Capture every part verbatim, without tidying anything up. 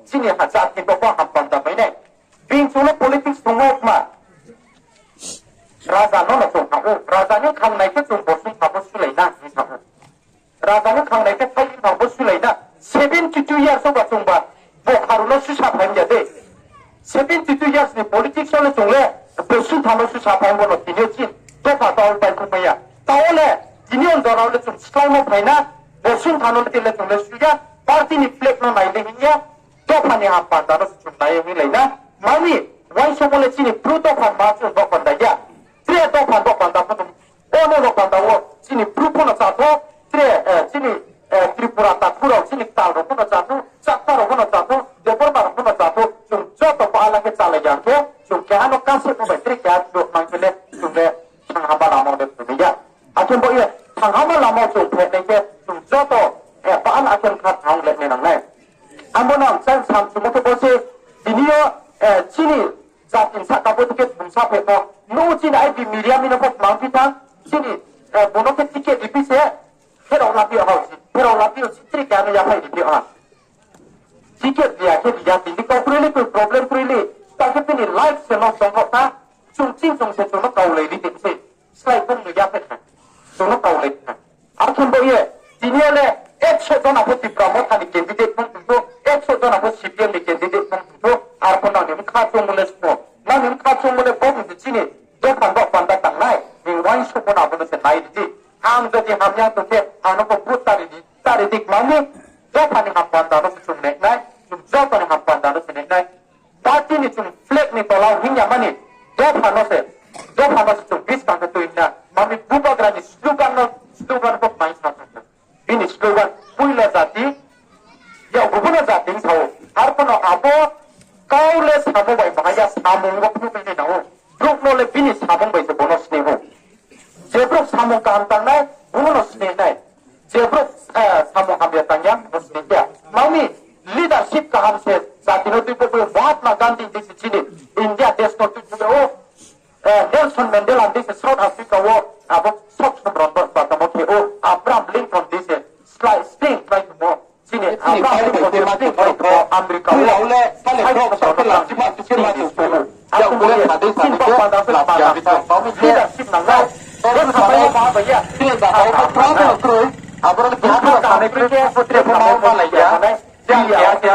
Chini ha jati bo bo hampanda mai nai. Bini chung no politics tongmo kma. Raja no no chung ha ou. Raja ni khangnai khe chung bosun thamo sulai na hing sa ou. Raja no khangnai khe thai hing thang bo sulai na. Seventy two years o ba chung ba bo haru no susa phaim ya de. Seventy two years ni politics o le chung le bosun thamo susa phaim bo no tini o chin. Dopha tao bai khumai ya. Tao le tini on jora le chung sklai no phai na. Bosun thano le tini le chung le suya. Party ni flag no nai le hing ya. Dopha ni hampanda no se chung nai hing lai na. Mani, uaingsouhmo le chini bru dopha ma chung bo panda ya. Tre dopha bo panda pho tong. Ono no panda wo chini bru pho no chatho, tre, eh, chini, eh, Tripura takhu rao, chini ktal rao pho no chatho, Chakma rao pho no chatho, Debbarma rao pho no chatho, chung joto pho ala khe chalai ya khe, chung keha no kase pho bai tre keha chung mang khe le, chung le thang hama lama de phai ya. Akhe bo ye thang hama lama chung phai nai khe, chung joto, eh, pal akhe kha thang le nai nang nai. Abo no ang chang sam chumo khe bo se, tini yo, eh, chini jati ni sahka bo ticket bung sa phe no. Nung chini I B Miriam no pho mang phi thang. Chini, eh, bono khe ticket ri phi se. Pherao la phi ha si. Pherao la phi si tri kya no ya phai ri phi ha. Ticket ri ya khe ri ya tini kau kroi le koi problem kroi le. Ta khe tini life se no song kha. Chung ching chung se chung no kau lai ri tini se. Slái bung no ya phai kha. Chung no kau lai kha. Akhe bo ye, tini yo le ekso jona pho Tipra Motha ni candidate bung tong thou, ekso jona pho C P M ni candidate bung tong thou, ar pho nang ni bkha chungmo le sbo. Nang ni bkha chungmo le bo bung chini, dopha bo panda tangnai, ni uaingsouhmo na bo no se nai ri di. Ang jodi hamya tong khe, ang no pho vote ta ri di, ta ri di kma ni, dopha ni hampanda no se chung nai nai, chung joto ni hampanda no se nai nai. Party ni chung flag ni tola hing ya mani, dopha no se, dopha no se chung buskang khe tui na, mami bubagra ni slogan no, slogan bo mai sa thang. Bini slogan, puila jati, ya gubuno jati hing sao. Arphuh no abo kau le samung bai bahai ya, samung bo phnuh nai nang ou. Brouh no le bini samung bai se bono sini ou. Je brouh samung kaham tangnai, bono no sini nai. Je brouh, eh, samung hamya tang ya, bono sini ya. Mami leadership kaham se jati no tui bo Mahatma Gandhi dei se chini India desh no tui bo ou. Eh, Nelson Mandela dei se South Africa wo, abo South Sudan ba tamo khe ou, Abraham Lincoln dei se slái sting slái tongmo. Chini Abraham Lincoln dei sting slái tongmo America wo. Chini ba panda se panda leadership nang nai. Bo sa bai ya. Abo ni kha ka ni khe tre kha ma lai ya. Chini ya, ya, ya,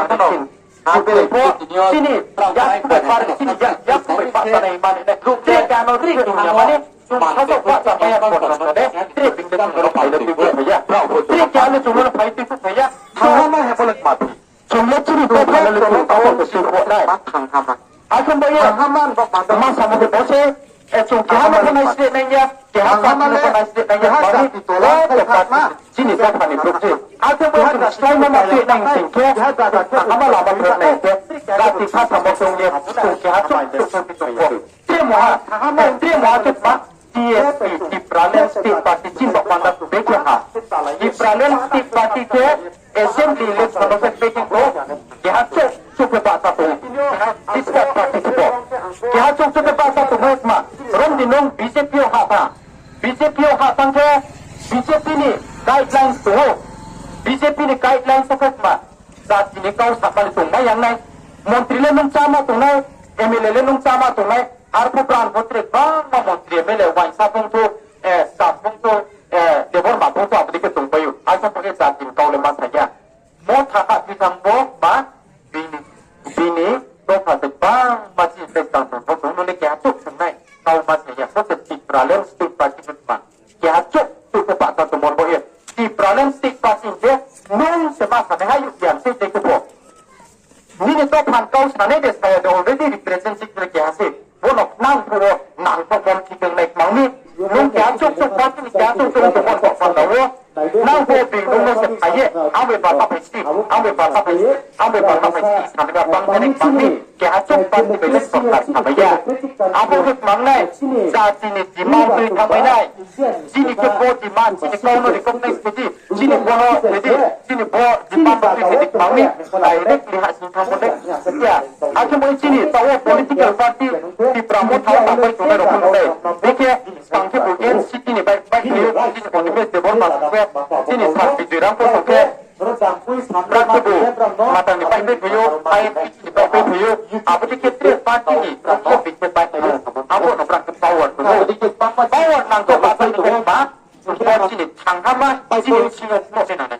chini ya, ya, bai par, chini ya, ya, bai par, chini ya, ya, bai par, chini ya, tre kano, tre kano, mane, chung kha so pa sa pa ya, por sa de, tre bing de chung lo phai le tui phai ya. Tre kano chung lo phai tui phai ya. Chung le chini to phai le chung pa ko tui phai nai. Akhe bo ye, ma samo de bo se, eh, chung keha no pho nai sle nai ya, keha party no pho nai sle nai ya, bani, oh, to party, chini dopha ni brouh se. Akhe bo chung slái ma ma tui nai sing khe, hama lama tui nai khe, jati kha samo chung ye, chung keha chung chung chung chung chung. Tre moha, eh, tre moha khe ma, T S P, Tipraland State Party, chini ba panda bekhe ha. Tipraland State Party khe, Assembly election no khe packing kho, keha chouh chouh khe bahcha tong, discuss party khe bo. Keha chouh chouh khe bahcha tong khe ma, rom di nung B J P yo ha tha. B J P yo ha tang khe, B J P ni guidelines tong ou. B J P ni guidelines khe ma, jati ni kau samani tong mai yang nai. Montri le nung cháma tong nai, M L A le nung cháma tong nai, arphuh bran bo tre bangma montri M L A uaingsa phung thu, eh, Sam phung thu, eh, Debbarma phung thu, abo dei khe tong pai ou. Aisa pho khe jati ni kau le ma sa ya. Motha ha tui thang bo ba bini, bini dopha se bangma chini tang tong bo tong no le keha chouh sung nai. Kau ma sa ya, bo se Tipraland State Party khe ma. Keha chouh chouh khe bahcha tongmo bo ye. Tipraland State Party je nung se ma sanai ha U T I se je khe bo. Nini dopha ni kau sanai de saya de already representative le keha se. Bo no nang phuh wo nang phuh bom thikeng nai kmang mi. Nung keha chouh chouh party ni keha chouh chouh tongmo ni panda wo. Nang bo bini nung no se phai ye, ang bai bata phai si, ang bai bata phai si, ang bai bata phai si, sanai ba bang thani kmang mi, keha chouh party bai le sorkar samai ya. Abo khe kmang nai, jati ni demand tui thanngmai nai. Chini khe bo demand, chini kau no recognize khe di, chini bo no khe di, chini bo demand no tui khe di kmang mi, directly ha sing thanngmo le ya. Akhe bo chini taoh wo political party, Tipra Motha wo tangpai tongnai rao pho nuh nai. Bekhe, skang khe bo N C P ni bai, bai khe yo, chini Animesh Debbarma song khe, chini Sir Bijoy Ram pho song khe, brak khe bo, matang ni bai bai khe yo, I Odi khe tre party ni, tre bikhe bai, abo no brang khe power tong ou. Power nang khe bahcha ni khe ba, bo chini thangha ma, chini sing yo mo se nang nai.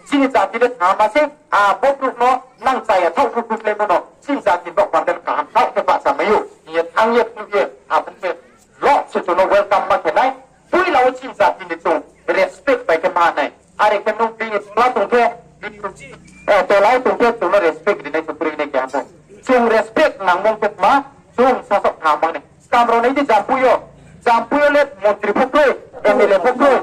Chini jati le thangha ma se, abo brouh no nang chaya thaoh khe khuikhlaimo no, chini jati ni baoh panda le kaham thaoh khe bahcha mai ou. Ye thang ye, thang ye, abo khe lo se chung no welcome ma khe nai. Poila wo chini jati ni chung respect bai khe ma nai. Are khe nung bini tola tong khe, bini, eh, tola wo tong khe chung no respect rinai chung kroi nai khe abo. Chung respect nangmo khe ma, chung sasaoh nangmo ni. Skam rao nai di Jampui yo. Jampui yo le montri pho kroi, M L A pho kroi.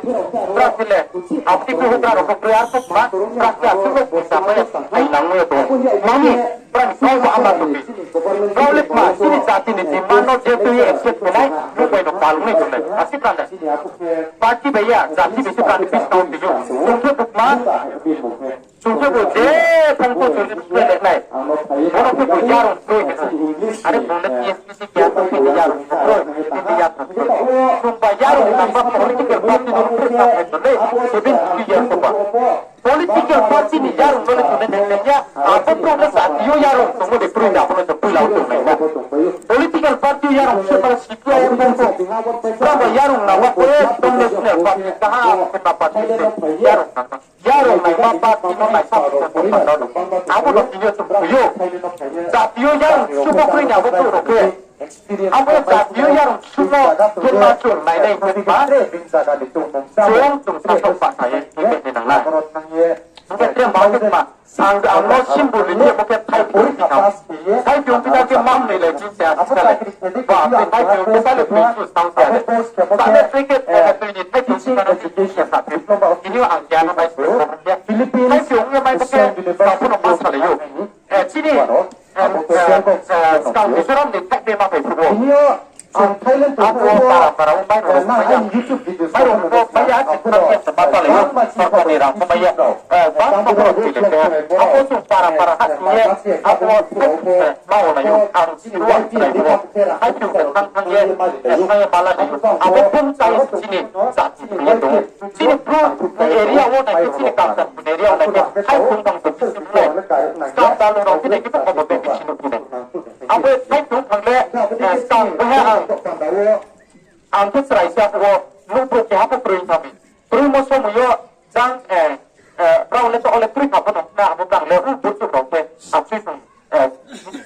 Brao khe le, apti khe houhgra rao pho kroi, ar pho ma, brao khe asuh no pisa mai, ai nangmo yo tong. Mami, brao ni kau ba ama tong. Brao le ma, chini jati ni demand no je tui ye accept khe nai, nung bai no palung nai tong nai. Asi brao le. Party bai ya, jati bai se brao ni buskang wo tong ou. Chung khe bo ma, chung khe bo je thang pho chung ni le nai. Bono khe bo yarung kroi khe nai. Are bo le T S P C khe yarung kroi, T S P C khe yarung kroi. Chung ba yarung nang ba political party no kroi sa phai tong le, seventy years ba. Political party ni yarung no le tong nai nai ya, abo tong le jati yo yarung tongmo de kroi na, abo no tong poila wo tong nai na. Political party yarung se pala C P I M tong tong. Brao ba yarung nang ba ko, eh, tong national party, kaham khe na party se yarung nang ba. Yarung nang ba party no nai sa tong tong tong tong. Abo no tini yo chung tui ou. Jati yo yarung sumo kroi na abo tong rao khe. Abo jati yo yarung sumo khe ma chung nai nai khe ma. Chung chung sasaoh bahcha ye khe nai nang nai. Hing khe tre ma khe ma. Ang, ang no symbol ri ye bo khe thai pung pi thang. Thai pung pi thang khe mam ni le ching se asi sa le. Ba, khe thai pung khe sa le pung su thang sa le. Sa le tui khe, eh, tui ni thai pung pi thang khe sa phi. Tini yo ang kya no mai se bo khe. Thai pung khe mai bo khe, sa pho no ma sa le yo. Eh, chini, eh, eh, eh, skang Mizoram ni thai pung ma phai phuh wo. Ang Thailand abo para para wo mairung rao mai ya. Mairung rao mai ya, chini thang khe se ma sa le yo. Sorkar ni rang pho mai ya. Eh, bang pho rao tui le khe. Abo chung para para ha tui ye. Abo thai pung se ma wo lai yo. Ang siruang trai pho. Thai pung se thang thang ye. Eh, thang ye ma la lai yo. Abo pung chai chini jati ye tong. Chini Bru area wo nai khe, chini Kamsapur area wo nai khe, thai pung bang se bisi bro. Skang dalung rao khe nai khe, bung bo bisi nuh khe nai. Abo thai pung thang le, eh, skang bo he ang, ang khe chrai se abo wo, nuh bro keha pho kroi tha mi. Kroimo somoi yo, jang, eh, eh, brao le to ole kroi kha pho no na, abo brang le, u burchuk rao khe, asuh song, eh,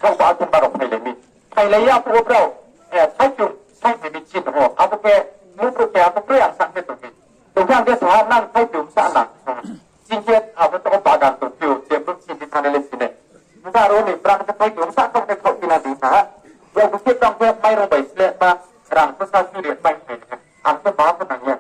thang ba akhon ba rao phai le mi. Phailai ya phuh wo brao, eh, thai pung, thai pung ni chin ho. Abo khe nuh bro khe abo khe ang sa khe tong mi. Tong khe ang khe sa ha nang thai pung sa nang. Ching khe abo to bagan tong phi ou, je brouh ching di thani le sini. Nda ro ni brang khe thai pung sa tong khe khau pina di sa ha. Brao bo khe tong khe mairung bai sle ba rang pho sa suri bai phai ni. Ang khe ma pho nang ya.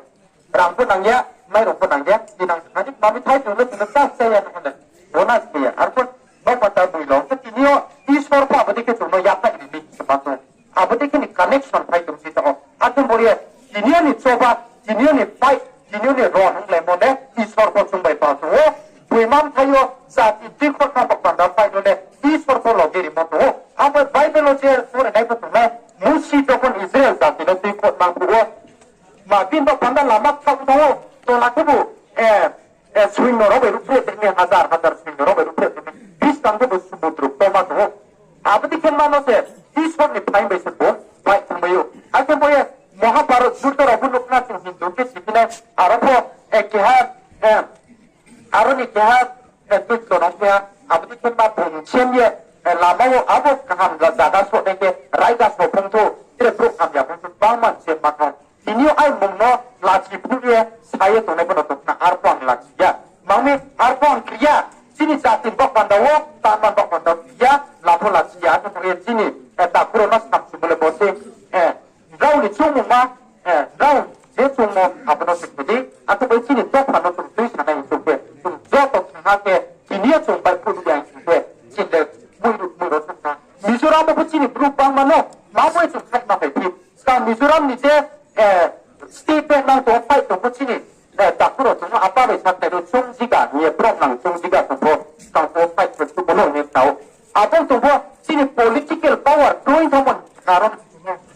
Rang pho nang ya, mairung pho nang ya, di nang sa ni ma mi thai pung le sini sa sa ya no le. Bonus khe ya. Ar pho Bo pata boi lo, khe tini yo Isor pho abo dei khe chung no yaphaih ri mi se ma tong. Abo dei khe ni connection phai tong si tong ou. Akhe bo ye, tini yo ni choba, tini yo ni fight, tini yo ni ron hinglaimo le Isor pho chung bai pa tong ou. Boi ma mthai yo jati tuikhouh thanng panda fight no le Isor pho loge rimo tong ou. Abo Bible wo je pore nai pho tongnai, Musi jokhon Israel jati no tuikhouh nang phuh wo, ma bini bo panda lama kthao tong ou. Tola khebu, eh, eh, soinyo rao bai ruhphreh tongmi, hazar hazar soinyo rao bai ruhphreh tongmi, buskang khebu sumudru ktor ma tong ou. Abo dei khe ma no se, Isor ni phaing bai se bo, bai thanngmai ou. Akhe bo ye, Mahabharat judo rao bo nuh na chung Hindu khe siphinai, aro pho, eh, keha, eh, aro ni keha, eh, tuikhouh nang phi ha, abo dei khe ma bung sem ye, eh, lama wo abo kaham la zaga soh nai khe, raiga soh phung thou, tre brouh hamya phung thou, bangma sem ma thang. Tini yo aimung no lachi phuh ye sa ye tongnai pho no tong khna, arphuh ang lachi ya. Mang mi arphuh ang kri ya. Chini jati ni baoh panda wo, tangman baoh panda wo kri ya, la pho lachi ya, akhe bo ye chini, eh, takhu rao no samchumo le bo se, eh, brao ni choungmung ma, eh, brao je choungmo abo no se khe di, akhe bo ye chini dopha no chung tui sanai hing khe, chung joto thangha khe, tini yo chung bai phuh ya hing khe, chini le mui ro, mui ro chung tha. Mizoram wo pho chini brouh bangma no, ma bo ye chung khaihma phai phi. Skang Mizoram ni je, eh, state bank nang tong fight tong pho chini, eh, takhu rao chung no apa bai sa khlai ro chung jiga hing ye brao nang chung jiga tong pho, skang pho fight khe suh bo no hing ye khna ou. Abo tong pho chini political power kroi thanngmo ni karon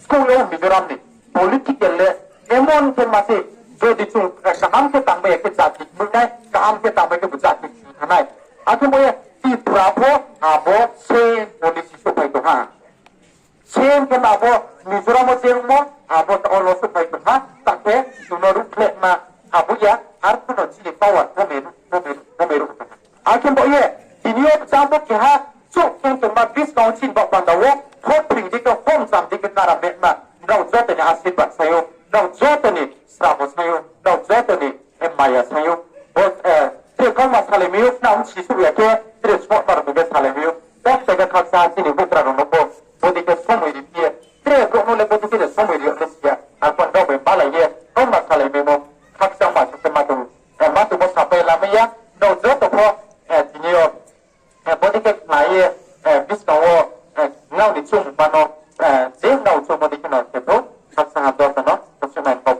school yo Mizoram ni political le emon khe ma se jodi chung, eh, kaham khe tangbai ya khe jati kmui nai, kaham khe tangbai khe bo jati kmui thanng nai. Akhe bo ye Tripura pho abo same policy souhphai tong ha. Khe abo Mizoram wo je ongmo, abo tao lo souhphai tong ha, ta khe chung no ruhkhlehma abo ya, arphuh no chini power bo mei ruh, bo mei ruh, bo mei ruh tong ha. Akhe bo ye, tini yo kcham bo keha, chouh khe tongma buskang wo chini baoh panda wo, hor phring di khe, hor mcham di khe, kara mehma, nrao joto ni asirbad sai ou, nrao joto ni srabo sai ou, nrao joto ni, eh, maya sai ou. Bo, eh, tre kauma salai mi ou, khna ong si suh ya khe, tre smoh bar bo khe salai mi ou. Bo se khe khaksa chini bugra rao no bo, bodei khe somoi ri phi ye, tre brouh no le bodei khe somoi ri yag le si ya, arphuh nrao bai malai ye, kauma salai mi mo, khakchangma se khe ma tong, eh, ma tongmo sapai lamai ya, nrao joto pho, eh, tini yo, eh, bodei khe khna ye, eh, buskang wo, eh, nrao ni choungmungma no, eh, je nrao choung bodei khe no khe thou, khakchang ha joto no, khakchang nai kau